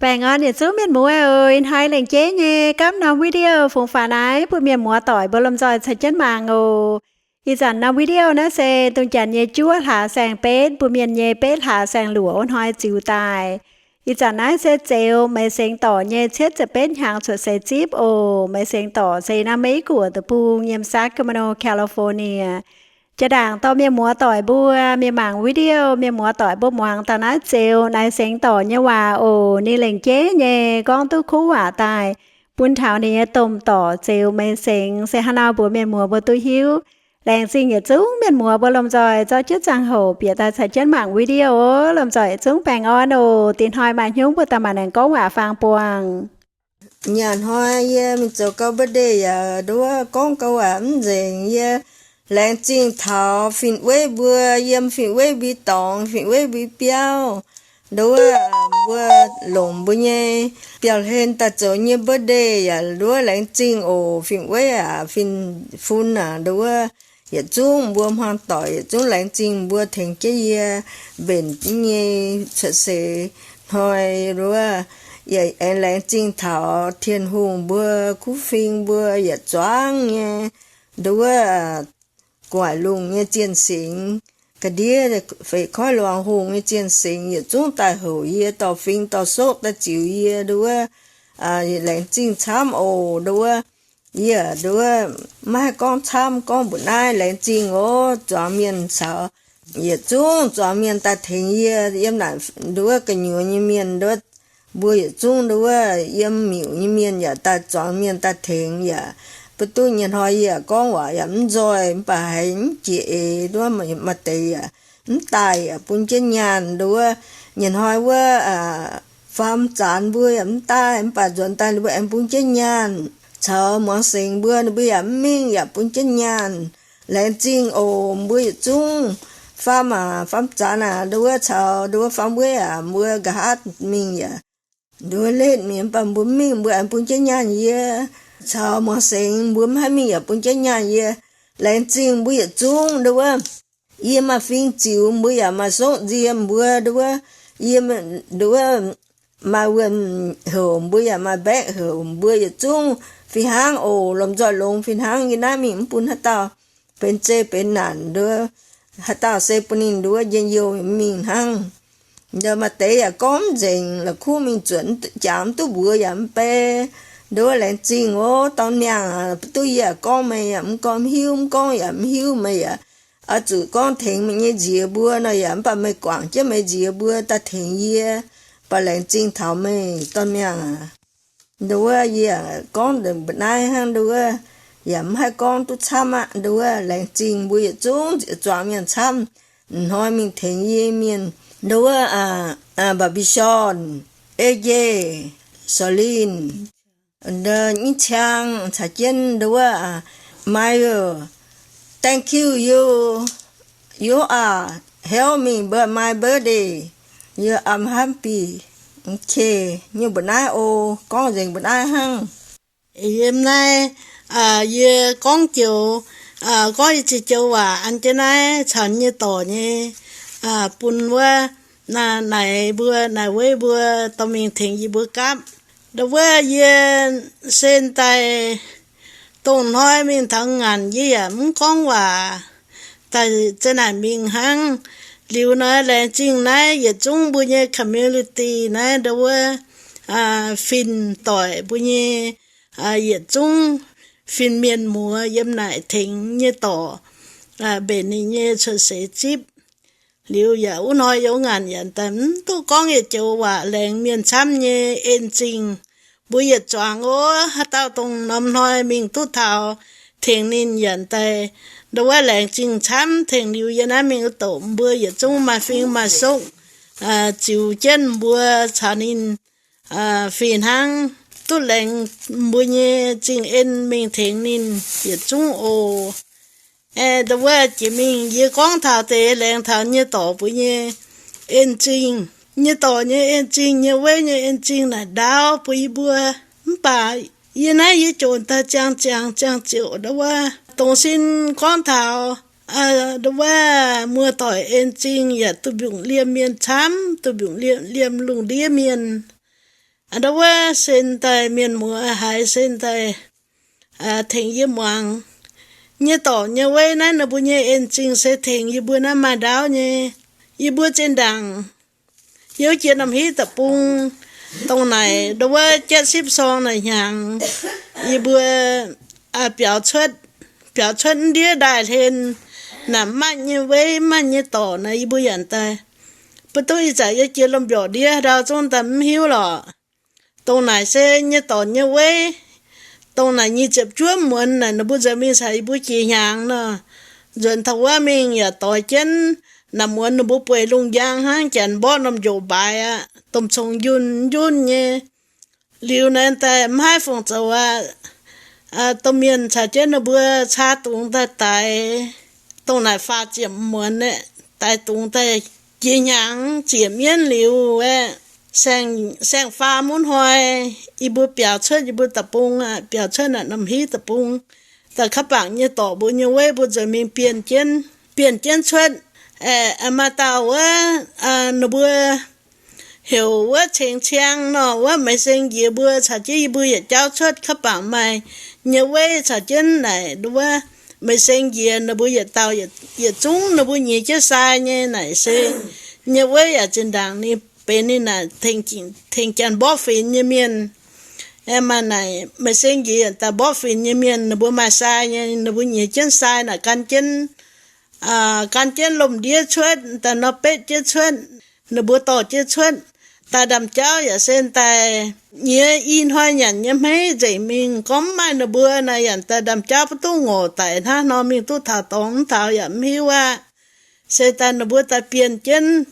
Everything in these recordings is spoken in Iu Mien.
Baengh orn yietc zungv mienh muoz oc. Ih hnoi lengc jeiv nyei gapv norm video fungx faaux naaiv bun mienh muoz doic mbuo lomh nzoih caux jienv mangc oc. Ih zanc norm video naaiv se dongh janx nyei juov hlaax saeng-betv, mbuo mienh nyei betv hlaax saeng-luoqc wuov hnoi ziux daaih. Ih zanc naaiv se Zeux Meix Sengx Dorc nyei cietv ziepc betv hnyangx cuotv seix zipv oc. Meix Sengx Dorc se naaiv Meiv Guoqv deic-bung yiem Sacramento, California. Jaa-ndaangc dorh mienh muoz doic mbuo mingh mangc video, mienh muoz doic mbuo muangx daaih naaiv Zeux Meix Sengx Dorc nyei waac oc. Ninh lengc jeiv nyei gorngv duqv kuv waac daaih bun taux ninh nyei domh dorc, Zeux Meix Sengx, se haaix nor mbuox mienh muoz mbuo duqv hiuv. Laengz zingh yietc zungv mienh muoz mbuo lomh nzoih zorqv jienv ziangh hoc bieqc daaih caux jienv mangc video oc. Lomh nzoih yietc zungv baengh orn oc. Dingc hnoi maaih hnyouv mbuo daaih maaih aengx gorngv waac-faang buangh. Nyanc hnoi yie mingh zoux gau birthday yaac nduov gorngv gau waac mv nzengc. Yie laengz zingh taux fin-wei mbuo yiem fin-wei mbuo dorngx, fin-wei mbuo biauv, nduov mbuo longc mbuo nyei biauv-hlen daaih zoux nyei birthday yaac nduov laengz zingh oc. Fin-wei aac, fin-fun aac, nduov yietc zungv mbuo hmuangv doic yietc zungv laengz zingh mbuo tengx jienv yie mbenc nyei cuotv seix hnoi nduov. Yie aengx laengz zingh taux Tin-Hungh mbuo, kuv fing mbuo yietc zuangx nyei nduov gu'nguaaic lungh nyei zienh singx, ga'ndiev feix koiv luangh hungh nyei zienh singx yietc zungv daaih houc yie dorh fing dorh soqv daaih ziux yie nduov. Laengz zingh camv oc nduov. Yie nduov maiv haih gorngv camv, gorngv mbu'naaiv laengz zingh oc. Zuangx mienh caux yietc zungv zuangx mienh daaih tengx yie yiem naaic nduov gu'nyuoz nyei mienh nduov. Mbuo yietc zungv nduov yiem miuc nyei mienh yaac daaih zuangx mienh daaih tengx yaac mv duqv nyei hnoi yie gorngv waac yaac mv nzoih mv baac haiz mv jiex eix nduov maaih deix yaac mv daaih yaac bun jienv nyaanh nduov. Nyei hnoi wuov faam zanc mbuo yaac mv daaih mv baac nzuonx daaih ninh mbuo aengx bun jienv nyaanh. Caux muangx sengx mbuo ninh mbuo yaac mv mingh yaac bun jienv nyaanh. Laengz zingh oc mbuo yietc zungv faam aac, faam zanc aac, nduov caux nduov faam weiv aac, mbuo nqa'haav mingh yaac nduov letv mingh mv baac mbuo mv mingh mbuo aengx bun jienv nyaanh yie. Caux muangx sengx mbuo mv haih mingh yaac bun jienv nyaanh yie. Laengz zingh mbuo yietc zungv nduov. Yie maaih fing ziux mbuo yaac maaih soqv nziex mbuo nduov. Yie nduov maaih wuonh houc mbuo yaac maaih mbaeqv houc mbuo yietc zungv fih hnangv oc. Lomh nzoih longx fih hnangv. Yie naaiv mingh mv bun haaix dauh benx zei benx naanc nduov. Haaix dauh se bun ninh nduov njien-youh mingh hnangv. Maaih deix yaac gorngv mv nzengc, la'kuqv mingh zuotc jangx mv duqv mbuox yaac mv bei. Nduov laengz zingh oc. Dorn-miangh aac, duqv yie yaac gorngv meih yaac mv gorngv hiuv, mv gorngv yaac mv hiuv, meih yaac oix zuqc gorngv tengx meih nyei nziex mbuo nor yaac mv baac meih guangc jienv meih nziex mbuo daaih tengx yie, baac laengz zingh taux meih dorn-miangh aac. Nduov yie gorngv mbu'naaiv hnangv nduov, yaac mv haih gorngv duqv camv aqv nduov. Laengz zingh mbuo yietc zungv zuangx mienh camv. Hnoi mingh tengx yie mienh nduov, Mba'bic Shorn, Ei Jei, Sor Lin, Nyic Ciang caux jienv nduov, Maiv, thank you you, you are help me bu my birthday, you are happy. Okay, nyei mbu'naaiv oc, gorngv nzengc mbu'naaiv hnangv. Yiem naaiv yie gorngv joux, gorngv i ziex joux waac an jienv naaiv caux nyei dorc nyei, bun wuov naaic mbuo naaic weiv mbuo dorh mingh tengx yie mbuo gapv. Nduov yie sen daaih dongh hnoi mingh taux ngaanc yie yaac mv gorngv waac, daaih za'naaic mingh hnangv. Liuz nor laengz zingh naaiv yietc zungv mbuo nyei community naaiv nduov fin-doic mbuo nyei yietc zungv fin-mienh muoz yiem naaic tengx nyei dorc mbenc ninh nyei cuotv seix zipv. Liuz yaac wuov hnoi yaac ngaanc yaac daaih mv duqv gorngv yietc joux waac laengz mienh camv nyei en zingh. Mbuo yietc zuangx ov, haaix dauh dongh norm hnoi mingh duqv taux tengx ninh yaac daaih nduov laengz zingh camv. Tengx liuz yie naaiv mingh wuov doqc mbuo yietc zungv maaih fing maaih soqv ziux jienv mbuo caux ninh fih hnangv, duqv laengz mbuo nyei zingh en mingh tengx ninh yietc zungv oc. Nduov jiex mingh yie gorngv taux deix laengz taux nyei dorc mbuo nyei en zingh, nyei dorc nyei en zingh, nyei weiv nyei en zingh naaic ndaauv bun yie mbuo. Mv baac yie naaiv yie jonc daaih ziangh ziangx ziangh ziouc nduov, dongh sin gorngv taux nduov muoz-doic en zingh yaac duqv mbiungc liemh mienh camv, duqv mbiungc liemh lungh ndiev mienh. Ndau wuov se daaih mienh muoz haiz se daaih tengx yie muangx. Nyei dorc nyei weiv naaiv ninh mbuo nyei en-zingh se tengx yie mbuo naaiv maaih ndaauv nyei. Yie mbuo zinh ndaangc youv jiex norm hiuv deic-bung, dongh naaic ndau wuov jatv sipv sorng naaic hnyangx, yie mbuo biaux cuotv, biaux cuotv ndiev ndaaih hlen, naaic maaih nyei weiv maaih nyei dorc naaic yie mbuo yaac daaih, mv duqv ih zanc youv jiex lomh mbiorqc ndiev ndau zungv daaih mv hiuv lorqc. Dongh naaic se nyei dorc nyei weiv, dongh naaic nyic ziepc juov muonz naaic ninh mbuo nzuonx mingh caux yie mbuo jiex hnyangx nor, nzuonx taux wuov mingh yaac doix jienv naaic muonz ninh mbuo bueix lungh njang hnangv, janx mborqv norm njoux mbaaix aqv, domh congx njunh njunh nyei. Liuz naaiv daaih mv haih fungc zoux aqv. Domh mienh caux jienv ninh mbuo caa dungz daaih daix, dongh naaic faah ziepc muonz aeqv, daix dungz daaih jiex hnyangx ziec mienv liuz aeqv, saeng-faa muv hnoi, yie mbuo biaux cuotv yie mbuo deic-bung aqv, biaux cuotv naaic norm hiuv deic-bung. Daaih kaav bangc nyei dorc mbuo nyei weiv mbuo nzuonx mingh bienh jienv, bienh jienv cuotv. Aeqv, maaih dauh wuov, ninh mbuo heuc wuov ceng ciang nor, wuov meix seng njiec mbuo caux jienv yie mbuo yietc jauv cuotv. Kaav bangc maaih nyei weiv caux jienv naaic wuov meix seng njiec, ninh mbuo yietc dauh yietc zungv, ninh mbuo nyiex jienv sai nyei naaic se nyei weiv yaac zinh ndaangc ninh benx ninh naaic tengx janx mborqv finx nyei mienh. Aeqv, maaih naaic meix seng njiec yietc dauh mborqv finx nyei mienh, ninh mbuo maaih sai nyei, ninh mbuo nyiex jienv sai naaic gan jienv, gan jienv lomh ndiev cuotv, daaih nor betv jienv cuotv, ninh mbuo dorh jienv cuotv. Daaih ndaamv-jauv yaac se daaih nyiex i hnoi nyanc nyei hmeiv nzengc mingh. Gorngv mv maaih ninh mbuo naaic yaac daaih ndaamv-jauv mv duqv ngorc daic hnangv nor, mingh duqv taux dorngx mv taux yaac mv hiuv aqv. Se daaih ninh mbuo daaih bienh jienv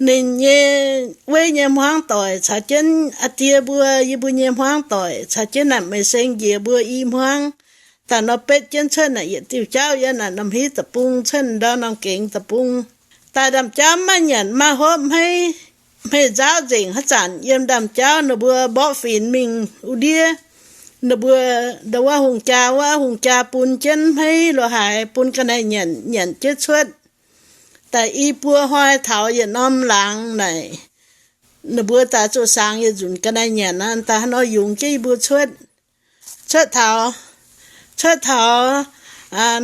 ninh nyei weiv nyei hmuangv doic caux jienv aa die mbuo, yie mbuo nyei hmuangv doic caux jienv naaic meix seng njiec mbuo i hmuangv, daaih nor betv jienv cuotv naaic yietc diuh jauv yiem naaic norm hiuv deic-bung cuotv ndau norm gengx deic-bung. Daaih ndaamv-jauv maiv nyanc, maiv hopv hmeiv, hmeiv nzauv nzengc. Haaix zanc yiem ndaamv-jauv ninh mbuo mborqv finx mingh wuov ndiev, ninh mbuo ndau wuov hungh jaa, wuov hungh jaa bun jienv hmeiv lo haaix bun ga'naaiv nyanc, nyanc jienv cuotv. Daaih i buo hnoi taux yietc norm laangz naaic, ninh mbuo daaih zuqc sangx yietc nzunc ga'naaiv nyanc aqv. Daaih hnangv nor yungz jienv yie mbuo cuotv, cuotv taux, cuotv taux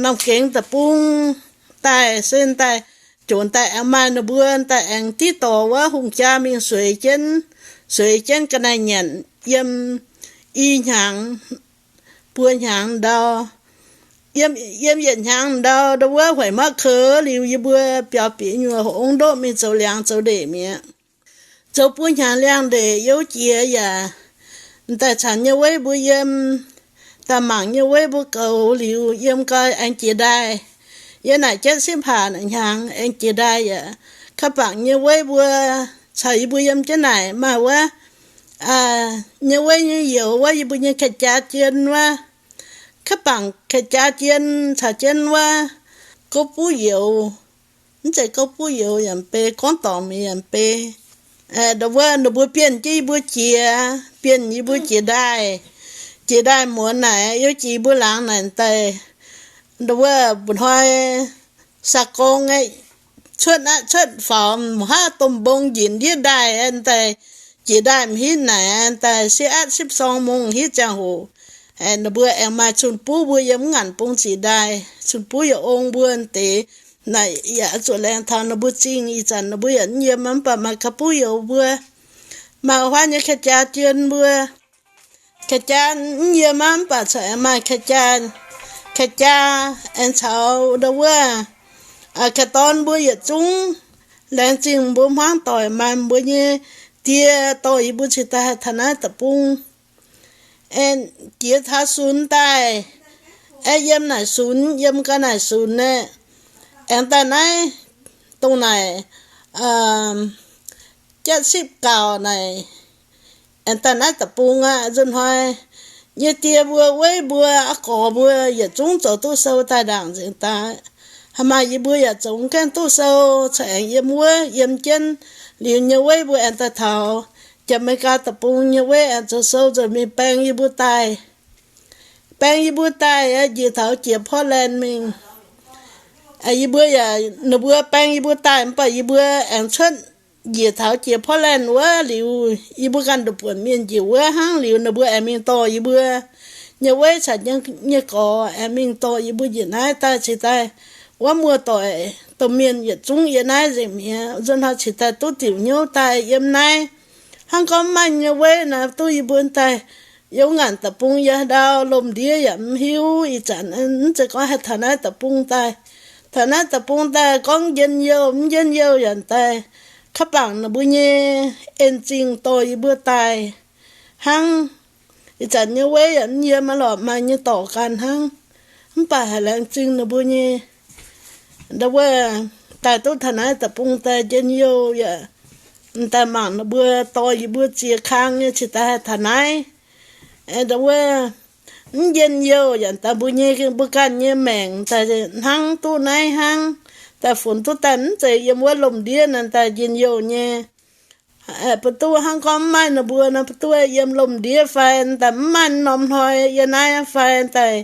norm gengx deic-bung daaih, se daaih jomc daaih aengx maaih ninh mbuo daaih aengx div dorh wuov hungh jaa mingh sueix jienv, sueix jienv ga'naaiv nyanc yiem i hnyangx, buo hnyangx ndau. Yiem, yiem yietc hnyangx ndau, ndau wuov hueic maiv kouv liuz, yie mbuo biaux bieqc nyuoz hopv ong ndoqv mingh zoux liangx zoux ndeic mi'aqv. Zoux buo hnyangx liangx-ndeic youv jiex yaac daaih caux nyei weiv mbuo yiem, daaih mangc nyei weiv mbuo goux liuz yiem gau aengx jiex ndaaih. Yiem naaic jienv sipv hlaax naaic hnyangx aengx jiex ndaaih yaac, kaav bangc nyei weiv mbuo caux yie mbuo yiem jienv naaic maaih wuov, nyei weiv nyei youz wuov, yie mbuo nyei ka'jaa jien wuov, kaav bangc ka'jaa jien caux jienv wuov gouv buv youz. Mv zeiz gouv buv youz yaac mv bei, gorngv dorngc mienh yaac mv bei. Ndau wuov ninh mbuo bienh jienv yie mbuo jiex, bienh yie mbuo jiex ndaaih. Jiex ndaaih muonz naaic, youv jiex yie mbuo laangz naaic daaih, ndau wuov mba'hnoi saa gorngv aeqv, cuotv aqv, cuotv faaux mv haav domh mbong njiec ndiev ndaaih daaih, jiex ndaaih m'hitv naaic daaih sieqv atv sipv sorng mungz hitv ziangh hoc, ninh mbuo aengx maaih cun-buv mbuo yiem mv ngaanc bung ziqc ndaaih, cun-buv yaac ong mbuo deix. Naaic yaac zuqc laengz taux ninh mbuo zingh. Ih zanc ninh mbuo yaac mv yiem, mv baac maaih ga'buv youz mbuo, maaih huaav nyei ka'jaa jien mbuo. Ka'jaa mv yiem aqv, mv baac corc aengx maaih ka'jaa, ka'jaa aengx caux ndau wuov ka'dorn mbuo yietc zungv. Laengz zingh mbuo hmuangv doic, maaih mbuo nyei die dorh yie mbuo cingx daaih taux naaiv deic-bung. Aengx jiex taux sunx daaih, aengx yiem naaic sunx, yiem ga'naaiv sunx aeqv, aengx daaih naaiv, dongh naaic, jatv sipv gauh naaic, aengx daaih naaiv deic-bung aqv. Nzunc hnoi nyei die mbuo, weiv mbuo, aa gorx mbuo yietc zungv zoux duqv sou daaih ndaangc nzengc daaih. Haaix maaih yie mbuo yaac zoux gaengh duqv sou, corc aengx yiem wuov yiem jienv. Liuz nyei weiv mbuo aengx daaih taux Jaa^me^gaa deic-bung, nyei weiv aengx zoux sou nzuonx mingh baeng yie mbuo daaih. Baeng yie mbuo daaih aeqv, njiec taux jiex Portland mingh. Yie mbuo yaac, ninh mbuo baeng yie mbuo daaih mv baac yie mbuo aengx cuotv njiec taux jiex Portland wuov liuz, yie mbuo ganh nduqc buonc mienh njiec wuov hnangv liuz, ninh mbuo aengx mingh dorh yie mbuo nyei weiv caux nyei gorx aengx mingh dorh yie mbuo njiec naaiv daaih cingx daaih wuov muoz-doic domh mienh yietc zungv yiem naaiv nzengc mi'aqv. Nzunc hnoi cingx daaih duqv diuc hnyouv daaih yiem naaiv. Hnangv gorngv mv maaih nyei weiv naaic, duqv yie mbuo daaih yiem wuov ngaanc deic-bung yiem haaix ndau, lomh ndiev yaac mv hiuv. Ih zanc mv zeiz gorngv haih taux naaiv deic-bung daaih. Taux naaiv deic-bung daaih gorngv njien-youh mv njien-youh yaac daaih kaav bangc ninh mbuo nyei en zingh dorh yie mbuo daaih hnangv. Ih zanc nyei weiv yaac mv yiem aqv lorqc, maaih nyei dorc ganh hnangv. Mv baac haiz laengz zingh ninh mbuo nyei ndau wuov daaih duqv taux naaiv deic-bung daaih njien-youh yaac daaih mangc ninh mbuo dorh yie mbuo ziex kang nyei cingx daaih haih taux naaiv. Ndau wuov mv njien-youh yaac daaih mbuo nyei, mbuo ganh nyei maengc daaih hnangv duqv naaiv hnangv, daaih funx duqv daaih mv zeiz yiem wuov lomh ndiev naaic daaih njien-youh nyei. Ba'duqv hnangv gorngv mv maaih ninh mbuo nor, ba'duqv yiem lomh ndiev fai daaih mv maaih norm hnoi yiem naaiv fai daaih,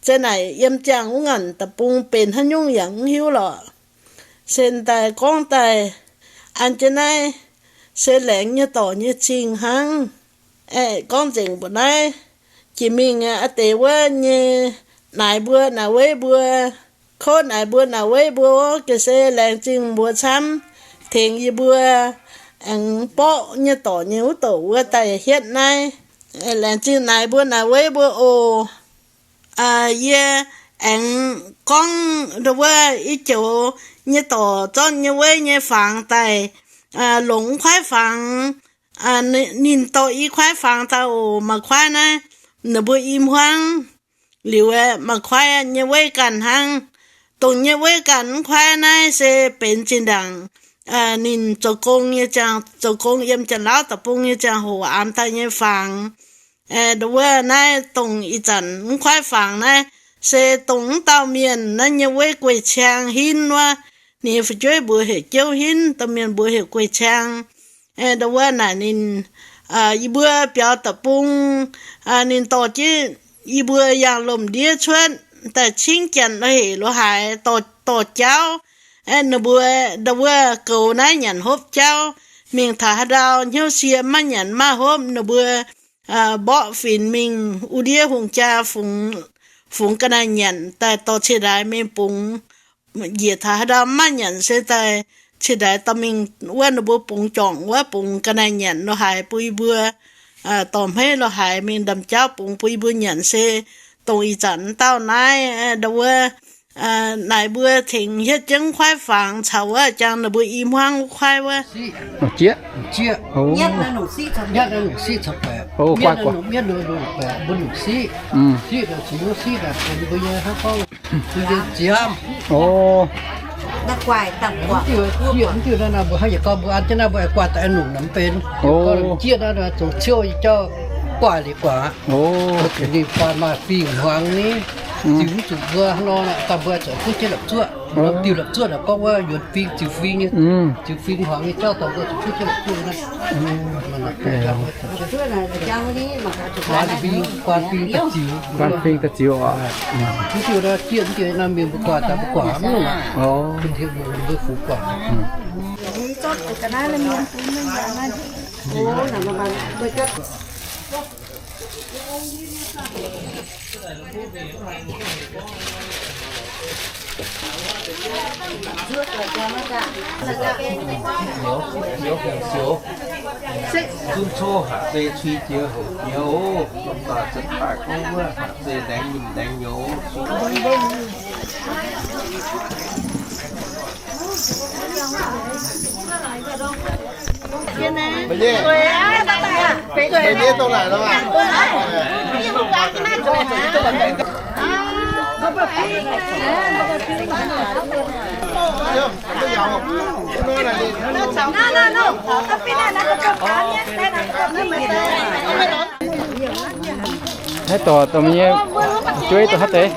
zeiz naaic yiem ziangh wuov ngaanc deic-bung benx haaix nyungc yaac mv hiuv lorqc. Se daaih gorngv daaih an jienv naaiv se laengz nyei dorc nyei zingh hnangv. Aeqv, gorngv nzengc mbuo naaiv jiex mingh aqv, deix wuov nyei naaic mbuo naaic weiv mbuo, kouv naaic mbuo naaic weiv mbuo, ga'se laengz zingh mbuo camv tengx yie mbuo aengx borqv nyei dorc nyei wuov douc wuov daaih hietv naaiv. Laengz zingh naaic mbuo naaic weiv mbuo oc. Yie aengx gorngv ndau wuov i joux nyei dorc zorqv nyei weiv nyei fangx daaih longc mv kuaaiv fangx. Ninh dorh i kuaaiv fangx daaih oc. Maaih kuaaiv naaiv ninh mbuo i hmuangv liuz, maaih kuaaiv nyei weiv ganh hnangv. Dongh nyei weiv ganh mv kuaaiv naaiv se benx zinh ndaangc ninh zoux gong nyei ziangh, zoux gong yiem Janx-Lauv deic-bung nyei ziangh hoc aamx daaih nyei fangx. Ndau wuov naaiv dongh ih zanc mv kuaaiv fangx naaiv se dongh mv dauh mienh naaiv nyei weiv guei ciang hinv wuov. Ninh nyei fu'jueiv mbuox heuc Jouv Hinv, domh mienh mbuox heuc guei ciang. Ndau wuov naaic ninh, yie mbuo biaux deic-bung, ninh dorh jienv yie mbuo yangh lomh ndiev cuotv daaih cingv janx lo hec lo haaix dorh jauv. Ninh mbuo ndau wuov goux naaiv nyanc hopv jauv, mingh taux haaix ndau hnyouv sie maiv nyanc maiv hopv, ninh mbuo mborqv finx mingh wuov ndiev hungh jaa fungx ga'naaiv nyanc daaih dorh ciex ndaix mingh bungx. Njiec taux haaix ndau maiv nyanc se daaih ciex ndaix dorh mingh wuov ninh mbuo bungx juangc wuov bungx ga'naaiv nyanc lo haaix bun yie mbuo dorh hmeiv lo haaix mingh ndamc jauv bungx bun yie mbuo nyanc se dongh ih zanc dauh naaiv ndau wuov naaic mbuo tengx hietv jienv kuaaiv fangx caux wuov jangx ninh mbuo i hmuangv wuov kuaaiv wuov. Jieqv. Mv diuh naaiv mbuo hnangv yietc gorngv mbuo an jienv naaiv mbuo aengx guaaih daaih nungc naaic mv benx. Jieqv naaiv zoux ciouv yie jauv guaaih liuz guaax aqv. Ninh guaaih maaih fing hmuangx ni, ziux mv zuqc mbuo hnangv nor, daaih mbuo zoux duqv jienv la'zuoqv. Diuh la'zuoqv naaic gorngv wuov yuonx fing ziux fing nyei, ziux fing hmuangx nyei jauv daaih mbuo zoux duqv jienv la'zuoqv naaiv. Guaaih fing, guaaih fing daaih ziux. Mv diuh naaiv jieqv mv diuh naaiv mienh mbuo guaaih daaih mbuo guaaih mv longc aqv. Mbuo fungx guaaih. Nzunc coqv hatc zei cui jiex hoc jiex oc. Lomh nzoih zanc daaih gorngv wuov hatc zei laengz nyinh laengz nyouz. Naaiv dorc, dorc mienh nyei fu'jueiv dorh haaix deix?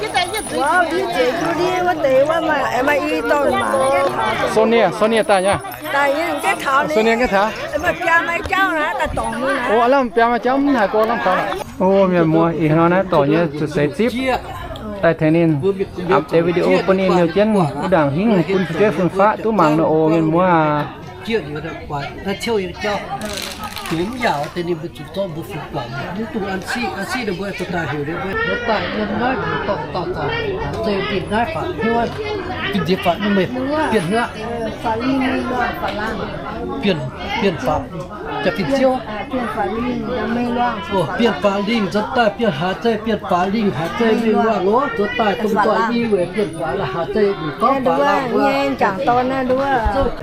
Sonie, Sonie daaih nyei. Sonie gaengh taux. O, aav lamh biaa maaih jauv mv haih gorngv lamh taux. O, mienh muoz, ih hnoi naaiv dorc nyei zuqc seix zipv daaih tengx ninh aapv deix video bun ninh liouh jienv wuov ndaangc hingv bun fu'jueiv fun-faqv duqv mangc nor oc, mienh muoz aac. Jieqv liuz, naaiv ciouv nyei jauv, jiex mv yaac deix ninh mbuo zuqc zorqv mbuo fungx guangc. Mv dungx an siqv, an siqv ninh mbuo zuqc daaih heuc ninh mbuo nzuonx daaih yiem naaiv mbu'ndongx dauh zanc, zeiv ninh naaiv faatv hnyouv, fin-nziex faatv nyei meih, bienh hnyouv, bienh, bienh faatv, jaax fin-ziouv, bienh faatv lingh nzuonx daaih, bienh haaix zeiv, bienh faatv lingh haaix zeiv mingh luangh oc. Nzuonx daaih dongh nzoih i weic bienh faatv laaix haaix zeiv mv gorngv faatv laangh wuov.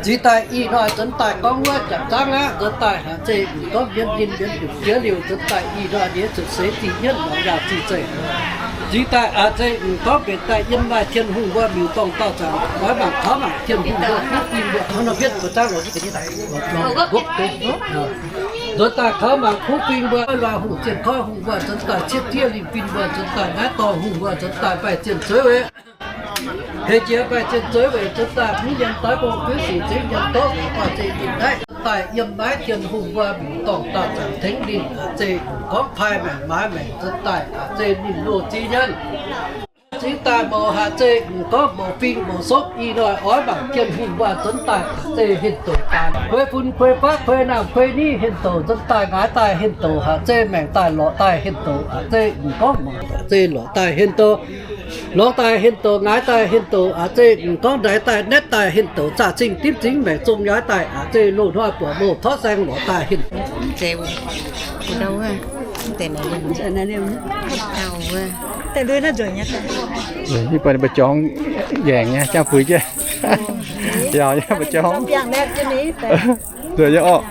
Ziex daaih ih hnoi nzuonx daaih gorngv wuov jaax zaangv aqv. Nzuonx daaih haaix zeiv mv gorngv mienv ninh mienv nduqc jiex liuz, nzuonx daaih ih hnoi ninh zuqc seix zih nyienv lorz yaauh zih zeiv. Ziex daaih haaix zeiv mv gorngv mbenc daaih yiem naaiv Tin-Hungh mbuo miuc-dorngh dauh zanc, oix mangc taux mangc Tin-Hungh mbuo kuv fing mbuo hnangv nor bietv mbuo zaangv lorz. Nzuonx daaih kaux mangc kuv fing mbuo, luaaih hungh zienh koiv hungh mbuo nzuonx daaih, cietv diev lingh fin mbuo nzuonx daaih, naaiv dorh hungh mbuo nzuonx daaih mbaih zienh zueiz weic, hei jiex mbaih zienh zueiz weic nzuonx daaih mv nyen daaih bong kuiv sic zingv nyen doqv weic, mbaih zienh ninh naaiv nzuonx daaih yiem naaiv Tin-Hungh mbuo miuc-dorngh dauh zanc tengx ninh haaix zeiv mv gorngv paaiv maengc maaiz maengc nzuonx daaih haaix zeiv ninh loz ziex nyanc. Ziex daaih mouz haaix zeiv mv gorngv mouz fing mouz sopv, ih hnoi oix mangc Tin-Hungh mbuo nzuonx daaih haaix zeiv henv douc daaih, kuei fun kuei faqv kuei naamh kuei niv henv douc nzuonx daaih, ngaaiv daaih henv douc haaix zeiv maengc daaih lorqc daaih henv douc haaix zeiv mv gorngv muangx haaix zeiv lorqc daaih henv douc, lorngx daaih henv douc, ngaaiv daaih henv douc haaix zeiv mv gorngv ndaix daaih naetv daaih henv douc, zaah cing dimv zingv maengc zong yaaiv daaih haaix zeiv loz-hnoi buoqc mouh torv saeng lorqc daaih henv. Ih baac ninh mbuo jorngx yaengc nyei, jangv fuix jienv. Yaac nyei mbuo jorngx. Nzueic nyei orqc.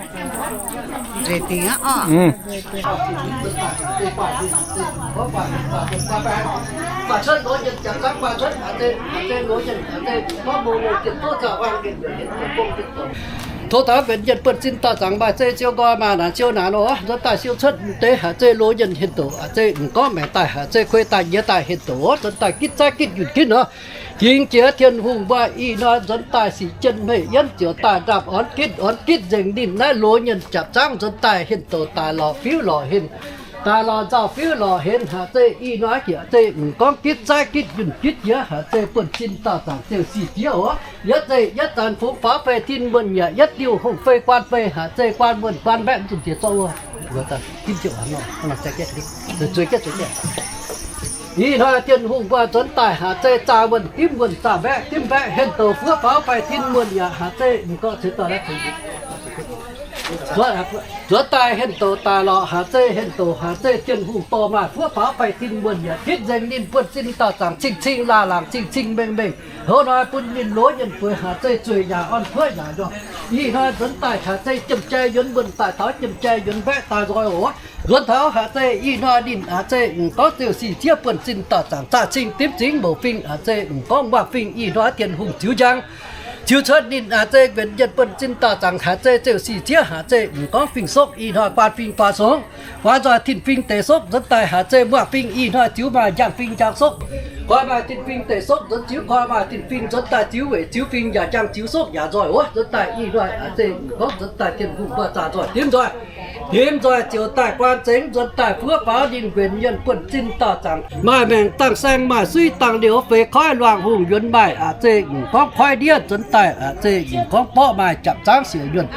Tov taux mbenc yienh buonv-sin dauh zaangc maaih zeiv siou nqoi maaih naanc siou naanc oc. Nzuonx daaih siou cuotv deix haaix zeiv loz yienh henv douc, haaix zeiv mv gorngv maengc daaih, haaix zeiv kuei daaih nyiex daaih henv douc oc. Nzuonx daaih gitv zaiv gitv yunh gitv nor, dingc jiex Tin-Hungh mbuo ih hnoi nzuonx daaih sic jien hmeiv yienv ziouc daaih ndaamv orn gitv orn gitv nzengc ninh naaiv loz yienh japc zaangv nzuonx daaih henv douc daaih lorqc fiuv lorqc henv, daaih lorqc nzauh fiuv lorqc henv haaix zeiv ih hnoi jiex zeiv mv gorngv gitv zaiv gitv yunh gitv jiex haaix zeiv buonv-sin dauh zaangc ziouc sic jiex oc. Yietv zeiv yietv zanc fungx faaux fei tin muonh yaac yietv diuh hungh fei guaan fei haaix zeiv guaan muonh guaan mbaeqv mv zuqc jiex zorqv wuov. Ih hnoi Tin-Hungh mbuo nzuonx daaih haaix zeiv zaah wuonh dimv wuonh zaah mbaeqv dimv mbaeqv henv douc fuov faaux fei tin muonh yaac haaix zeiv mv gorngv ceix dorh laiv ceix nzuonx daaih henv douc daaih lorqc haaix zeiv henv douc haaix zeiv Tin-Hungh dorh maaih fuov faaux fei tin muonh yaac gitv nzengc ninh buonv-sin dauh zaangc cing-cing laangh laangc cing-cing mengh mengh. Hoz hnoi bun ninh loz yienh bueix haaix zeiv zueiz yaac orn kuov yaac njoh. Ih hnoi nzuonx daaih haaix zeiv jiem jai yuonx muonh daaih taux jiem jai yuonx mbaeqv daaih nzoih oc. Nzuonx taux haaix zeiv ih hnoi ninh haaix zeiv mv gorngv ziouc sic jiex buonv-sin dauh zaangc zaah cing dimv zingv mouc fing haaix zeiv mv gorngv muangh fing ih hnoi Tin-Hungh ziux njang. Ziux cuotv ninh haaix zeiv mbenc yienh buonv-sin dauh zaangc haaix zeiv ziouc sic jiex haaix zeiv mv gorngv fing sokv ih hnoi guaan fing guaan sokv. Guaan nzoih tin-fing deix sokv nzuonx daaih haaix zeiv muangh fing ih hnoi ziux maaih njang fing njang sokv. Koi maaih tin-fing deix sokv nzuonx ziux koi maaih tin-fing nzuonx daaih ziux weic ziux fing yaac njang ziux sokv yaac nzoih wuov nzuonx daaih ih hnoi haaix zeiv mv gorngv nzuonx daaih Tin-Hungh mbuo zaah nzoih dimv nzoih. Dimv nzoih ziouc daaih guaan zengx nzuonx daaih fuov faaux ninh mbenc yienh buonv-sin dauh zaangc maaih maengc dangh saeng maaih suiv dangh liouc feix koiv luangh hungh yuonx maaih haaix zeiv mv gorngv koiv ndiev nzuonx daaih haaix zeiv mv gorngv borqv maaih japc zaangv siouc yuonh.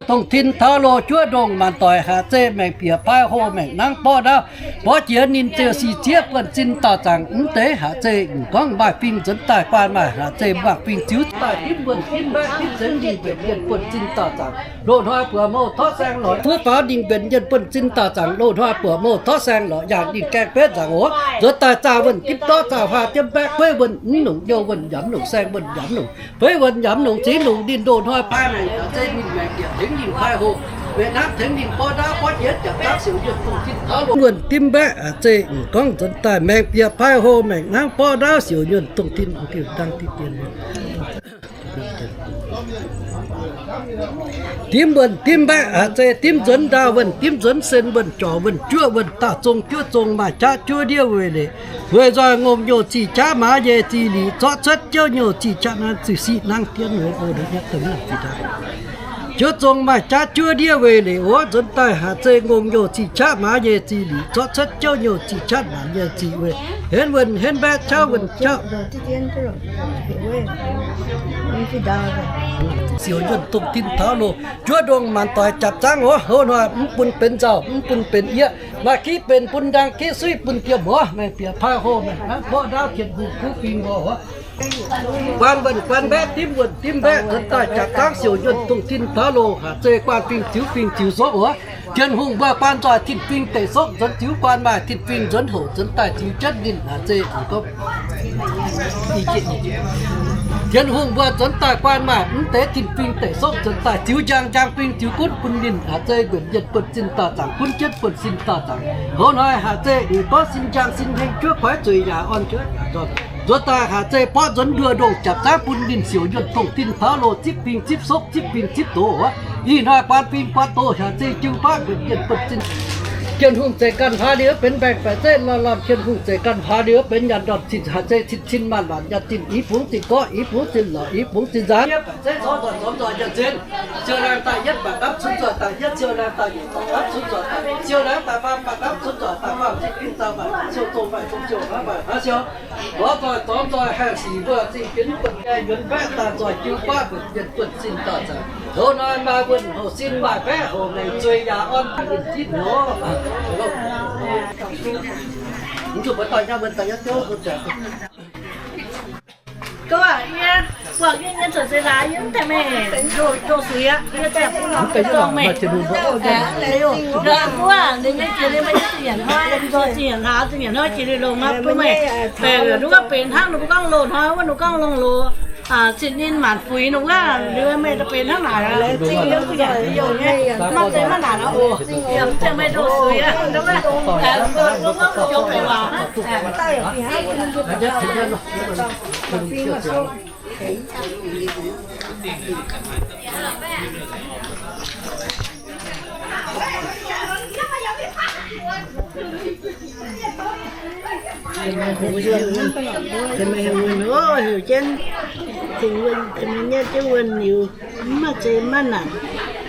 Dongh tin taux loz juov ndongh maanc doic haaix zeiv maengc bieqc paaiv hlo maengc nangv borqv ndaauv, borqv jiex ninh ziouc sic jiex buonv-sin dauh zaangc mv deix haaix zeiv mv gorngv maaih fing nzuonx daaih guaan maaih haaix zeiv muangh fing ziux daaih dimv muonh dimv mbaeqv dimv zengx ninh mbenc yienh buonv-sin dauh zaangc loz-hnoi buoqc mouh torv saeng lorqc. Fuov faaux ninh mbenc yienh buonv-sin dauh zaangc loz-hnoi buoqc mouh torv saeng lorqc yaac ninh gaeng betv nzaangc oc. Nzuonx daaih zaah wuonh dimv dorv zaah huaah dimv mbaeqv kueiv wuonh mv nongc youh wuonh yaac mv nongc saeng wuonh yaac mv nongc feiv wuonh yaac mv nongc zingx nongc ninh loz-hnoi paaiv maengc haaix zeiv ninh maengc bieqc tengx ninh paaiv hlo, maengc nangv tengx ninh borqv ndaauv borqv jiex japc zaangv siouc yienh dongh tin taux loz wuonh dimv mbaeqv haaix zeiv mv gorngv nzuonx daaih maengc bieqc paaiv hlo maengc nangv borqv ndaauv siouc yuonh dongh tin diuh dangh diqv dien. Dimv wuonh dimv mbaeqv haaix zeiv dimv nzuonx ndaauh wuonh dimv nzuonx sen wuonh jorc wuonh juoqv wuonh daauh zong juoqv zong maaih jaav juov ndiev weic leiz, weic nzoih ngomh nyouh zih jaav maaz nyei zih lic zorqv cuotv jouv nyouh zih jaav nanv zih siqv nangv dien weic o deix nyatv deix nangv zih daaih. Juov zong maaih jaav juov ndiev weic leic wuov, nzuonx daaih haac zei ngongh nyouh ziqc qaqv maaz nyei ziqc lic, zorqv cuotv jouv nyouh ziqc qaqv maanc nyei ziqc weic, henv wuonh henv mbaeqv qauv wuonh qauv. Siouc nyuonh dongh tin taux loh, juov ndongh maanc doic jaapc zaangv oc. Houv hnoi mv bun benx nzauh, mv bun benx yieqv, maaih kiv benx bun ndaang, kiv suiv bun jiem oc. Meih bieqc paaiv hoh meih hnangv mborqv ndaauv Tin-Hungh kuv fing mbuo oc. Guaan wuonh guaan mbaeqv, dimv wuonh dimv mbaeqv, nzuonx daaih jaapc zaangv siouc nyuonh dongh tin taux loh, haac zei guaan fing ziux fing ziux sopv oc. Tin-Hungh mbuo guaan nzoih tin-fingx deic sopv, nzuonx ziux guaan maaih tin-fingx nzuonx hoc, nzuonx daaih ziux jienv ninh haac zei. Tin-Hungh mbuo nzuonx daaih guaan maaih mv deix tin-fingx deic sopv, nzuonx daaih ziux njang, njang fingx ziux gunv bun ninh haac zei, mbuonx mienh buonv-sin dauh zaangc, gunv jienv buonv-sin dauh zaangc. Houv hnoi haac zei ninh borqv sin njang sin heng juov koiv zueiz yaac orn juov. Nzuonx daaih haac zei borqv nzuonx nduoh ndongh jaapc zaangv bun ninh siouc nyuonh dongh tin taux loh zipv fingx zipv sopv, zipv fingx zipv doz oc. Ih hnoi guaan fingx guaan doz haac zei jiu baav mbuonx mienh buonv-sin. Tin-Hungh zeiz ganh hlaax liuz benx mbaengx-baeqc zeiv lorh lorh, Tin-Hungh zeiz ganh hlaax liuz benx nyanc ndorn cin haac zei cin cin maanc maanc nyanc zinh, i bungx zinh gorqv, i bungx zinh lorqc, i bungx zinh nzaanx. Baeqc zeiv zorqv nzoih zormx nzoih nyanc zinh. Siou laangh daaih yietv baeqc gapv cunx nzoih daaih yietv, siou laangh daaih yietc baeqc gapv cunx nzoih daaih, siou laangh daaih faam baeqc gapv cunx nzoih daaih faam zinh fingx dauh maaih siou zong maaih zong siou hnangv maaih hnangv siou. Lorz nzoih zormx nzoih haengh sic mbuo zingh jienv buonv gaengh yuonx mbaeqv daaih nzoih jiu baav mbuonx mienh buonv-sin dauh zaangc. Houv hnoi maaih wuonh houc sin maaih baeqv houc maengc zueiz yaac orn bun ninh zipv nor. Mv zuqc mbuo dorh nyei, mbuo dorh nyei. Gouv aac, yie buangh yie nyei zuqc seix laaix, yie mv daaih meih ndoh suix aqv. Yie daaih bun norm daaih zorng meih. Ndoh aqv, ninh nyei jiex liuz meih nyei zingh nyanc hnoi, zingh nyanc hlaax, zingh nyanc hnoi jiex liuz longx aqv bun meih. Baeqc nduov benx hnangv ninh mbuo gorngv loz-hnoi wuov, ninh gorngv longx loz, zinh ninh maanc fuix ninh wuov, liuz meih benx hnangv naaic. Zingh liuz zingh nyanc liuz youh nyei, maiv zeiz maiv naanc aqv oc. Yaac mv zeiz meih ndoh suix aqv. Heuc jienv, heuc jienv, tengx wuonh, tengx nyetv jienv wuonh liuz, mv maaih zei maiv naanc.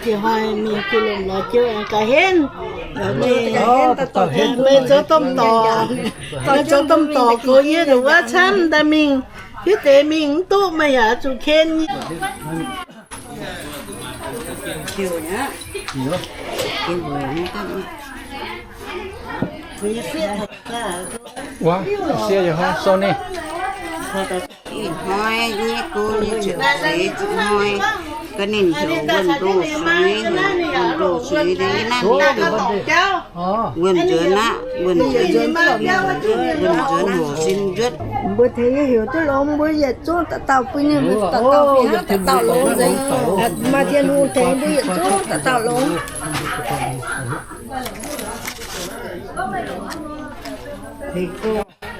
Jiex hnoi mingh jiex lomc lorz jiu aengx gaax henv. Meih zoux domh dorc, meih zoux domh dorc goux yie nduqc wuov camv daaih mingh, hiuv deix mingh mv duqv meih yaac zuqc ken. Wuov, siev yaac hnoi sou ninh. Ih hnoi nyei go nyei ziepc seix hnoi, ga'ninc heuc wuonh ndoh suix, heuc wuonh ndoh suix deix naaiv. Wuonh nzuonx aqv, wuonh nzuonx, wuonh nzuonx hoc sin njuotv. Mbuo tengx yie heuc duqv longx, mbuo yietc zungv dauh dauh bun ninh, dauh dauh fih hnangv dauh dauh longx nzengc. Maaih Tin-Hungh tengx mbuo yietc zungv dauh dauh longx.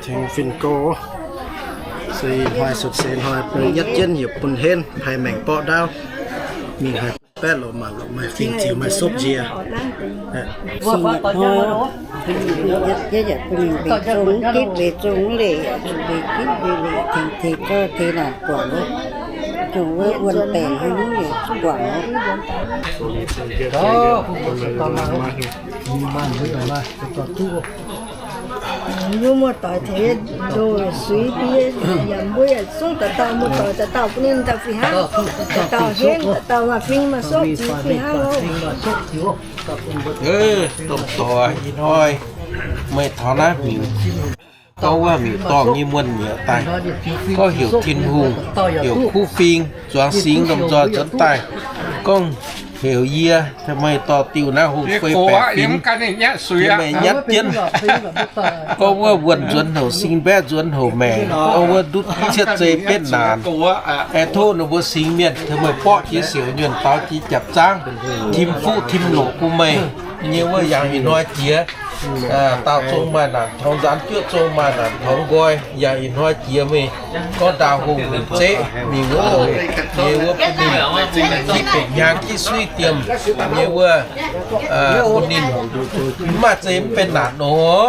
Tengx fin-go, se hnoi suotc seix hnoi bun yietv jienv yaac bun henv, haih maengc borqv ndaauv, mingh haih baeqv lorqc, maaih lorqc, maaih fingx ziux, maaih sopv njiec. Yietv yaac bun ninh mbenc zong, gitv mbenc zong leic, zuqc mbenc gitv mbenc leic, tengx tengx zorqv tengx naanc guangc, zong wuov wuonh baengc hnangv leic guangc. Mbuo muoz-doic tengx ndoh suix bun yie, yaac mbuo yietc zungv dauh dauh muoz-doic dauh dauh bun ninh dauh fih hnangv, dauh dauh henv, dauh dauh maaih fingx maaih sopv ziux fih hnangv loh. Domh doic, ih hnoi meih taux naaiv hmic, gorngv wuov hmic dorngh nyei muonh mi'aqv daaih, gorngv heuc Tin-Hungh, heuc kuv fing, zuangx singx lomh nzoih nzuonx daaih, gorngv heuc yie, meih dorh diuh naaiv hungh fei baeqc fingx, meih nyatv jienv. Gorngv wuov wuonh nzuonx houc singx, mbaeqv nzuonx houc maengc, gorngv wuov ndutv cietv zei betv naanc. Aengx tov ninh mbuo singx mienh, meih borqv jiex siouc nyuonh, daux jiex jaapc zaangv, tim fuqv tim loqc bun meih nyei wuov yangh ih hnoi jiex. Daauh zong maaih naanc taux nzaanx, juoqv zong maaih naanc taux nqoi, yangh ih hnoi jiex meih gorngv ndaauh hungh zeqv mingh wuov, nyei wuov bun ninh, jiex benx hnyangx jiex suiv diemh, nyei wuov bun ninh mv maaih zei mv benx naanc nor.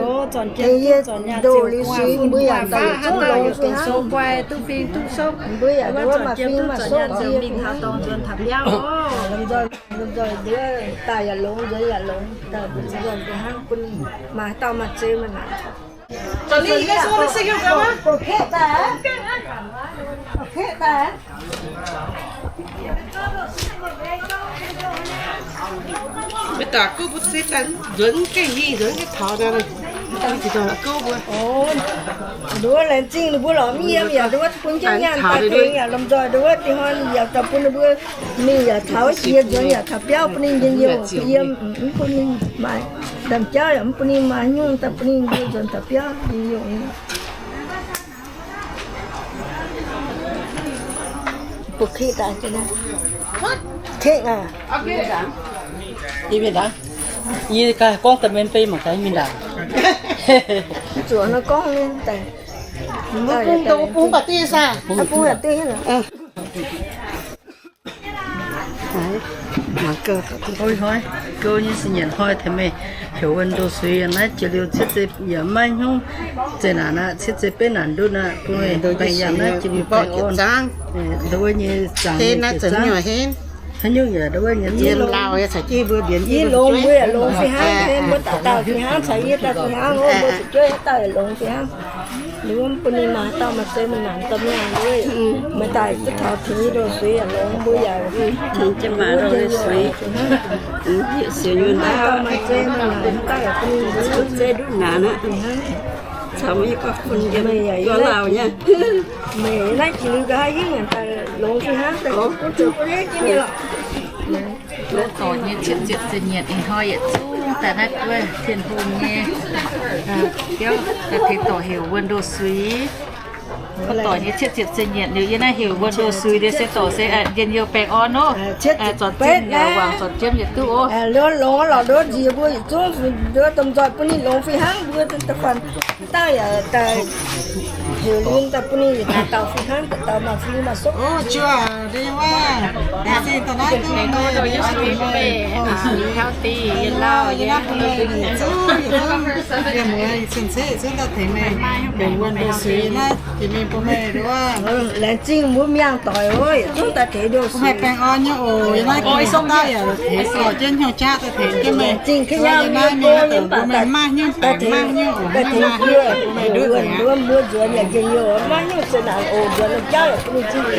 Zornc jiem duqv zornc nyaanh ziouc gu'nguaaic, mbuo yaac daaih yietc zungv longx zuqc hnangv. Mbuo yaac nduov maaih fing maaih sokv nziex mingh taux dorngx nzuonx taux biauv oc. Lomh nzoih nduov daaih yaac longx, nzuonx yaac longx, daaih nzuonx hnangv bun ninh maaih dauh maaih zei maaih naaic. Mv baac guv mbuo se daaih nzuonx gaengh hingh, nzuonx gaengh taux daaih, guv mbuo. Nduov laengz zingh ninh mbuo lorqc, mv yiem yaac nduov bun jienv nyaanh daaih tengx yaac lomh nzoih nduov dingh hnoi yaac daaih bun ninh mbuo mingh yaac taux jiex, nzuonx yaac taux biauv bun ninh njien-youh yiem, mv bun ninh maaih ndaamv-jauv yaac mv bun ninh maaih nyungc daaih bun ninh mbuo nzuonx taux biauv njien-youh. Butv-kitv daaih, kitv aac. Yie mienh ndaangc, yie gaax gorngv daaih mienh beiv mangc gaax mienh ndaangc. Zuqc nor gorngv mienh daaih. Mbuo bung dongh bung baac dieh saah? Bung baac dieh. Haaix? Oi hnoi, gouv nyei se nyanc hnoi tengx meih heuc wuonh ndoh suiz yaac naaiv jiex liuz cietv zei yaac maiv hnyouv zeqc naanc aqv, cietv zei betv naanc ndutv aqv, bun meih baengh yangh naaiv jiex liuz baengh orn. Nduov nyei zangc nyei zangc. Haaix nyungc yaac nduov nyei zangc. Yie longx mbuo yaac longx fih hnangv, mbuo dauh dauh fih hnangv, caux yie dauh fih hnangv, mbuo fu'jueiv haaix dauh yaac longx fih hnangv. Ninh mbuo mv bun ninh maaih haaix dauh maaih zei maaih naanc domh mienh nduov. Maaih daaih duqv taux tengx yie ndoh suiz yaac longx, mbuo yaac tengx jienv maaih ndoh suiz. Maaih haaix dauh maaih zei maaih naanc, haaix dauh yaac bun ninh mbuo zei duqv naanc aqv. Caux meih yie gorngv bun yie gorngv lauh nyei. Meih naaiv jiex liuz nqa'haav hingv daaih longx fih hnangv, daaih gunv zuqc bun yie jienv nyei lorqc. Dorc nyei cietv ziepc zeh nyietc ih hnoi yietc zungv daaih naaiv guov Tin-Hungh nyei. Biauv daaih tengx dorc heuc wuonh ndoh suiz. Dorc nyei cietv ziepc zeh nyietc liuz yie naaiv heuc wuonh ndoh suiz liuz se dorc se njien-youh baengh orn oc. Zornc jienv yaac wangc, zornc jienv yietc duqv oc. Longx lorqc, ndoh nziex mbuo yietc zungv ndoh domh nzoih bun ninh longx fih hnangv mbuo da'faanh. Dangh yaac daaih heuc lin daaih bun ninh yietc dauh dauh fih hnangv, dauh dauh maaih fing maaih sopv. Healthy, yie lauh, yie lauh, yie muoz cien-ceqv zungv daaih tengx meih benx wuonh ndoh suiz naaiv jiex mingh bun meih nduov. Laengz zingh mbuo miangh doic oc, yietc zungv daaih tengx ndoh suiz. Bun meih baengh orn nyei oc, yie naaiv ganh dauh yaac tengx zorc jienv hnyouv jaav daaih tengx jienv meih. Zingh ka'nyaauh yie naaiv mingh daaih bun meih maaih hnyouv baengc, maaih hnyouv oc, maaih maaih hnyouv oc, bun meih nduov nzengc aqv. Mbuo nzuonx yaac njien-youh, maaih hnyouv se naanc oc, nzuonx la'jauv yaac bun meih zingh njien-youh.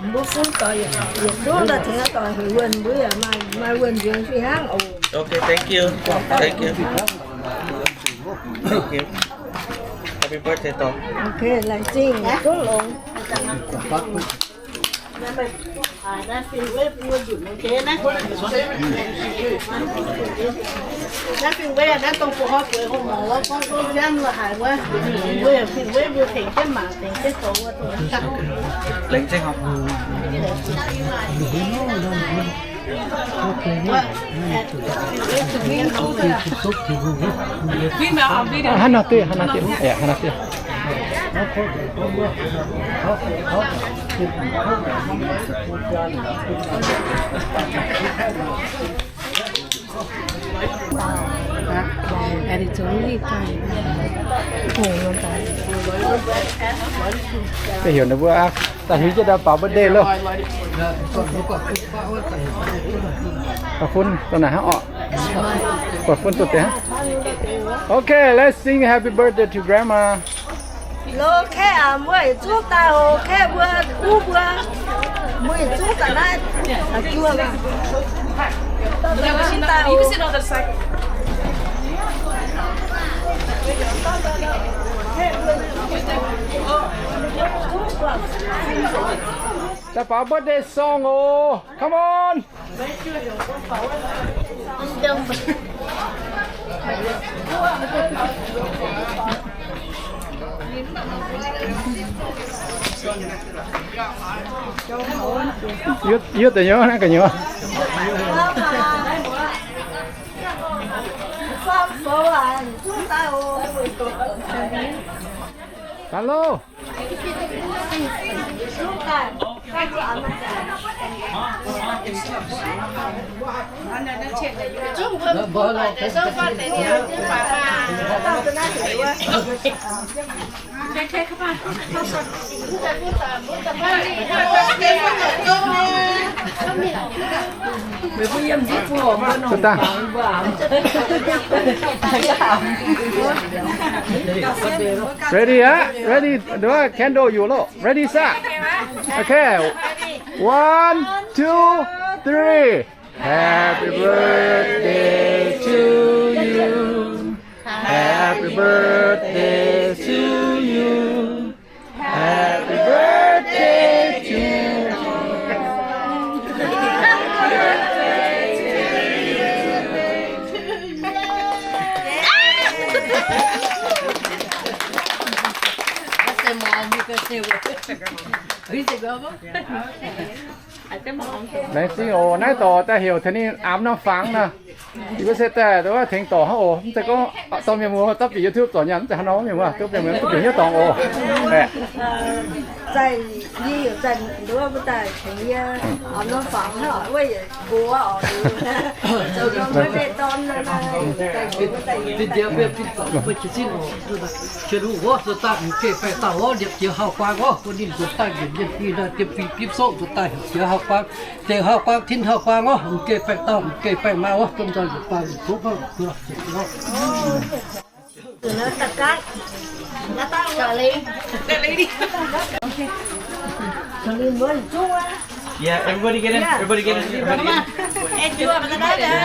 Mbuo fun doic yietc zungv daaih tengx doic heuc wuonh, mbuo yaac maaih wuonh nzuonx fih hnangv oc. Okay, thank you. Thank you. Thank you. Happy birthday, Dorc. Okay, laengz zingh, zungv longx. Laengz zingh. Hnangv nor diuh, hnangv nor diuh, hnangv nor diuh. Heuc ninh mbuo aqv, daaih hiuv jienv daaih baaux birthday loh. Baaux fun dongh naaic hnangv orqc. Baaux fun dongh deix hnangv. Okay, let's sing happy birthday to grandma. Lo, kaeqv aac, mbuo yietc zungv daaih oc. Kaeqv mbuo, kuv mbuo, mbuo yietc zungv daaih naaiv. Daaih baaux birthday song oc. Come on. Yie, yie deix nyei naaiv ga'nyuoz. Hello. Ready, aqv? Ready, nduov candle yuoqc loh. Ready, set. Okay. One, two, three. Happy birthday to you. Happy birthday to you. Happy birthday to you. Happy birthday to you. Laengz zingh oc. Naaiv dorc daaih heuc taux ninh aamx norm fangx nor. Yie mbuo se daaih tengx dorc hnangv oc. Mv zeiz gorngv dorh mienh muoz daaih bieqc YouTube zorc nyaanh, mv zeiz hnangv nor, mienh muoz duqv bieqc hnyouv dorngx oc. Yeah, everybody get in. Everybody get in. Everybody get in.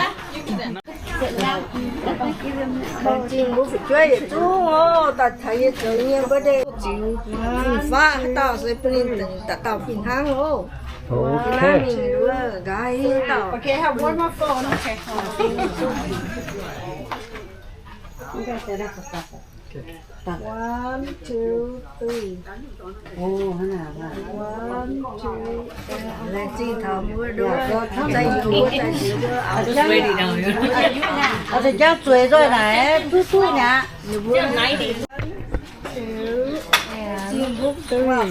Laengz zingh mbuo fu'jueiv yietc zungv oc, daaih taux yie zoux yie nyei birthday ziux. Fingx-faqv haaix dauh se bun ninh dauh dauh fih hnangv oc. Naaiv mingh wuov nqa'haav haaix dauh. One, two, three. One, two, three. Laengz zingh taux mbuo nduov, zai heuc mbuo zai heuc mbuo. Za'jangv zueiz nzoih naaic, duqv duqv mi'aqv. Zingh mbuo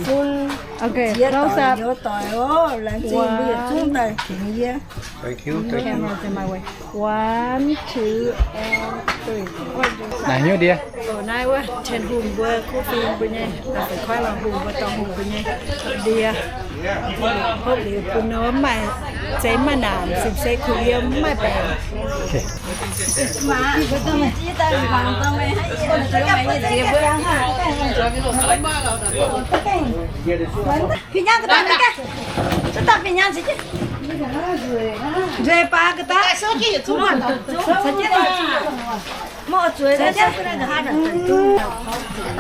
fun, jiex doic, youz doic oc. Laengz zingh mbuo yietc zungv daaih tengx yie. One, two, and three. Naaiv hiuv ndie. Naaiv wuov Tin-Hungh mbuo kuv fim mbuo nyei, da'feix kuaaiv lorh hungh mbuo dorh hungh mbuo nyei ndie. Hopv liuz bun wuov maaih zeiz maaih naanc, cin-cin kuh yiem maaih baengc. Fih hnangv ga'daaih, ga'daaih fih hnangv. Nzueic baac ga'daaih. Mv zueiz.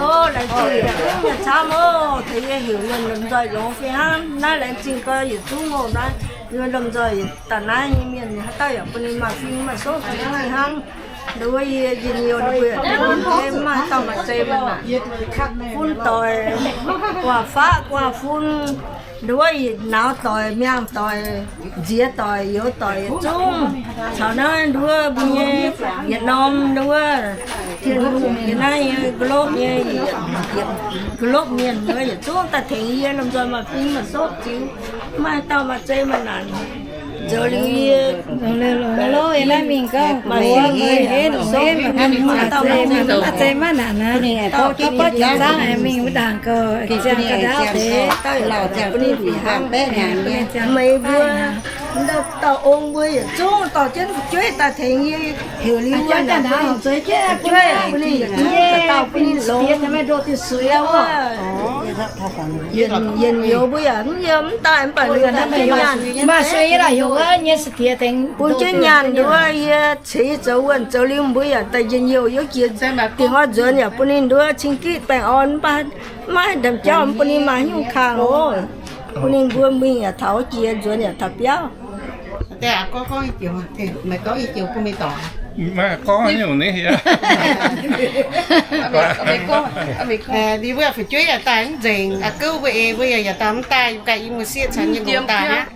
O, laengz zingh yietc zungv nyei camv oc. Tengx yie heuc yie lomh nzoih longx fih hnangv. Naaiv laengz zingh gau yietc zungv oc. Naaiv yie lomh nzoih daaih naaiv nyei mienh haaix dauh yaac bun ninh maaih fim maaih soqv fih hnangv. Nduov yie njien-youh ninh mbuo yaac mv maaih haaix dauh maaih zei maaih naanc. Fun doic, guaax faqv guaax fun, nduov yietc nauz doic, miangh doic, nziex doic, youz doic yietc zungv. Caux naaiv nduov mbuo nyei yietc norm nduov, Tin-Hungh nyei naaiv nyei nqa'lopv nyei, nqa'lopv mienh nduov yietc zungv daaih tengx yie lomh nzoih maaih fim maaih soqv ziux, maaih dauh maaih zei maaih naanc. Zoux liuz yie, naaiv mingh gauh maaih fim maaih soqv, maaih dauh maaih zei maaih naanc. Ninh gorngv jiex zaangv mingh wuov ndaangc gauh ziangh ga'ndaauv deix, dauh yaac bun ninh fih hnangv. Meih mbuo, dauh ong mbuo yietc zungv dorh jienv fu'jueiv daaih tengx yie. Heuc liuz wuov naaic, fu'jueiv bun ninh yietc zungv dauh bun ninh longx. Yietc youz mbuo yaac mv yiem mv daaih mv baac liuz naaiv maaih sueih yie daaih heuc wuov nyei sa'diex tengx bun jienv nyaanh nduov yie ceix zoux wuonh zoux liuz mbuo yaac daaih njien-youh yiem jiex dingc oix nzuonx yaac bun ninh nduov cing gitv baengh orn mv baac mv maaih ndamc jauv bun ninh maaih nyungc kangh oc. Bun ninh mbuo mingh yaac taux jiex, nzuonx yaac taux biauv. Maiv gorngv nyungc ni hie. Ninh mbuo fu'jueiv yaac daaih mv nzengc, a'gouv mbuo eix mbuo yaac yaac daaih mv daaih, yie ganh i muoz-sieqv caux nyei longx daaih aqv.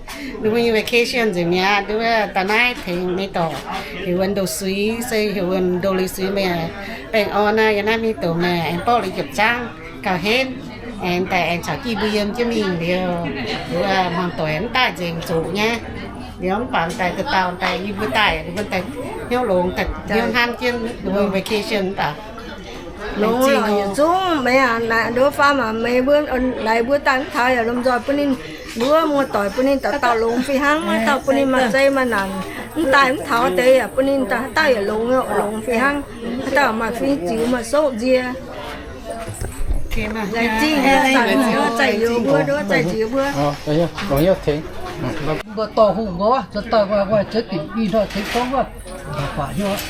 Ninh mbuo nyei vacation nzengc mi'aqv. Ninh mbuo daaih naaiv tengx mingh dorc, heuc wuonh ndoh suiv, se heuc wuonh ndoh liuz suiv meih baengh orn aqv. Yiem naaiv mingh dorc meih aengx borqv liuz jiepc zaangv gauh henv, aengx daaih aengx caux jiv mbuo yiem jienv mingh liuz, hmuangx doic mv daaih nzengc zuqc nyei. Liuz mv baac daaih dauh dauh daaih yie mbuo daaih, ninh mbuo daaih hnyouv longx, daaih hnyouv hnamv jienv ninh mbuo vacation mv baac longx lorqc yietc zungv meih aac, naaic nduov faam aac meih mbuo, naaic mbuo daaih mv taux yaac lomh nzoih bun ninh nduov muoz-doic bun ninh dauh dauh longx fih hnangv, haaix dauh bun ninh maaih zei maaih naanc, mv daaih mv taux deix yaac bun ninh dauh haaix dauh yaac longx, longx fih hnangv, haaix dauh maaih fim ziux maaih soqv nzie. Laengz zingh, zaih youz mbuo, nduov zaih nziex mbuo. Mbuo dorh hungh mbuo, za'daaih wuov, wuov ziex dinc i hnoi tengx gorngv wuov, baac hnyouv,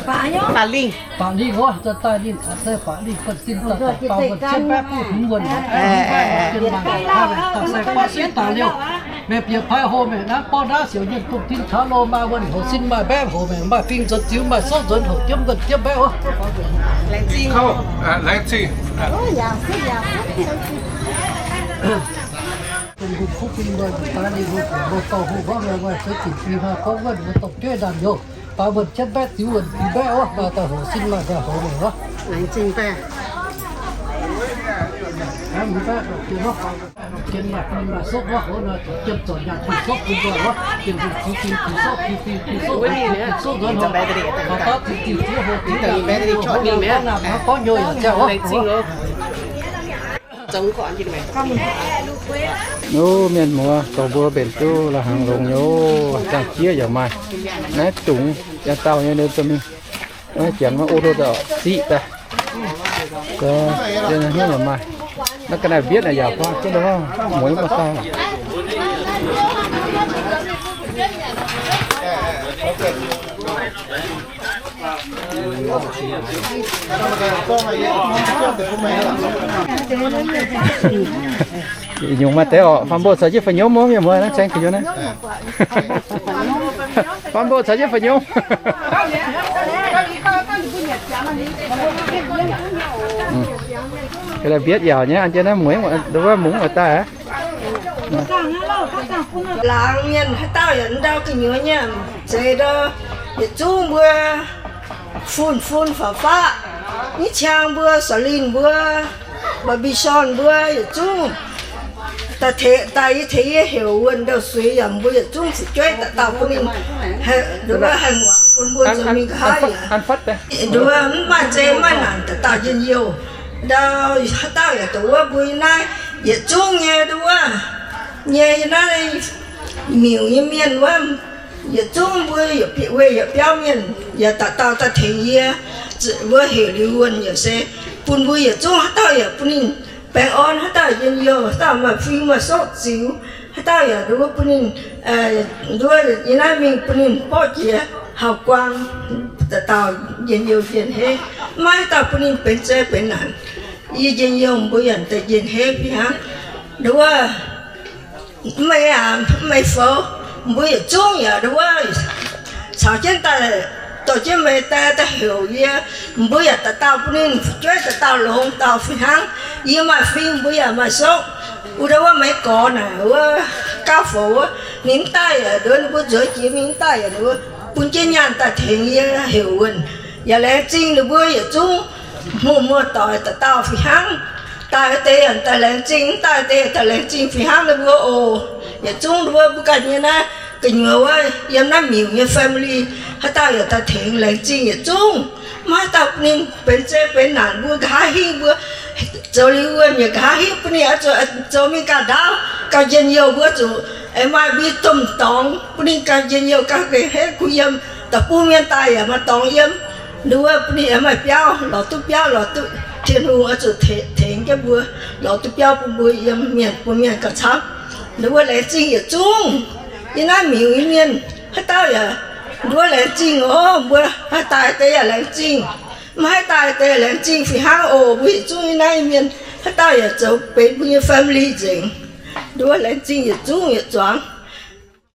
baac hnyouv, baac lingh, baac lingh wuov, za'daaih ninh, za'daaih baac lingh, baac zinh daaih daaih dau wuov, cietv mbaeqv buov hmz wuov, mbaeqv wuov, jienv mangc gaax, dauh sai guaav suiv daaih liouh. Meih bieqc paaiv hlo, meih naaiv borqv naaiv siouc nyienh dongh tin taux lo maaih wuonh hoc sin, maaih mbaeqv hoc, meih maaih fing nzuonx ziux, maaih souv nzuonx hoc jiemv nzuonx jiemv mbaeqv oc. Laengz zingh. Dongh hungh fuqv fing nzuonx daaih ninh hungh, mbuo dorh hungh gorngv meih maaih zeix zinc fih hnoi gorngv wuonh, mbuo dorh jueiv ndaamv-nyouz baaix wuonh jienv mbaeqv ziux wuonh fih mbaeqv oc. Maaih daaih hoc sin, maaih daaih hoc meih oc. Laengz zingh baeqv. Ov, mienh muoz, dorh mbuo mbenc duqv la'hnaangx longx nyei, zaangh jieqv yaac maaih. Naaiv dungz janx-daauh nyei, janx maiv o hlo ziqv daaih. Hnyouv yaac maaih. Naaiv ga'naaiv mbietv naaic yaac buangh jienv mueiz muoz-dauh. Nyungc maaih deix orqc, fam mbo caux jienv fa'nyomv mv, mienh muoz, naaiv ceng fa'nyomv naaiv. Fam mbo caux jienv fa'nyomv. Ga'naaiv mbietv yaac nyei, an jienv naaiv mueiz, wuov mungz oix daaih aqv. Laangz mienh haaix dauh yaac ndau gu'nyuoz nyanc zeiz ndau, yietc zungv mbuo fun-fun faqv-faqv, nyic ciang mbuo, sa'lin mbuo, ba'mbih shorn mbuo, yietc zungv daaih tengx, daaih yie tengx yie heuc wuonh ndau-suiv yaac mbuo yietc zungv fu'jueiv daaih dauh bun ninh, wuov haih muangx bun mbuo nzuonx mingh nqa'haav yaac nduov mv maaih zei maaih naanc daaih dauh njien-youh. Ndau haaix dauh yaac dongh wuov mbuo yie naaiv yietc zungv nyei nduov nyei yie naaiv miuc nyei mienh wuov, yietc zungv mbuo weih yietc biauv mienh yaac daaih dauh daaih tengx yie. Mbuo heuc liuz wuonh yaac se bun mbuo yietc zungv haaix dauh yaac bun ninh baengh orn, haaix dauh njien-youh, haaix dauh maaih fing maaih soqv ziux, haaix dauh yaac nduov bun ninh, nduov yie naaiv mingh bun ninh borqv jiex hauv guang, daaih dauh njien-youh njien-heiv. Maiv haaix dauh bun ninh benx zei benx naanc. Yie njien-youh mbuo yaac daaih njien-heiv fih hnangv. Nduov meih aac, meih foux, mbuo yietc zungv yaac nduov caux jienv daaih, dorh jienv meih daaih, daaih heuc yie. Mbuo yaac daaih dauh bun ninh fu'jueiv daaih dauh longx dauh fih hnangv. Yie maaih fing, mbuo yaac maaih soqv. Wuov ndau wuov Meiv Gorx naaic wuov gauh foux wuov, ninh mv daaih yaac nduov, ninh mbuo nzuonx jiex mingh mv daaih yaac nduov, bun jienv nyaanh daaih tengx yie heuc wuonh. Yaac laengz zingh ninh mbuo yietc zungv muoz-muoz-doic daaih dauh fih hnangv. Daaih deix yaac daaih laengz zingh, mv daaih deix daaih laengz zingh fih hnangv ninh mbuo oc. Yietc zungv nduov mbuo ganh nyei naaiv gu'nyuoz wuov yiem naaiv miuc nyei family, haaix dauh yaac daaih tengx laengz zingh yietc zungv. Maiv haaix dauh bun ninh benx zei benx naanc, mbuo nqa'haav hingv mbuo zoux liuz wuonh yaac nqa'haav hingv bun ninh oix zuqc zoux mingh gauh ndaauv gauh njien-youh, mbuo zuqc aengx maaih mbuo domh dorngx bun ninh gauh njien-youh gauh gengh henv kuh yiem. Da'buv mienh daaih yaac maaih dorngx yiem. Nduov bun ninh aengx maaih biauv, lorz duqv biauv, lorz duqv, Tin-Hungh oix zuqc tengx jienv mbuo lorz duqv biauv bun mbuo yiem mienh, bun mienh gauh camv. Nduov laengz zingh yietc zungv yie naaiv miuc nyei mienh, haaix dauh yaac nduov laengz zingh oc. Mbuo haih daaih deix yaac laengz zingh, maiv haih daaih deix laengz zingh fih hnangv oc. Mbuo yietc zungv yie naaiv mienh haaix dauh yaac zoux benx mbuo nyei family nzengc. Nduov laengz zingh yietc zungv yietc zuangx.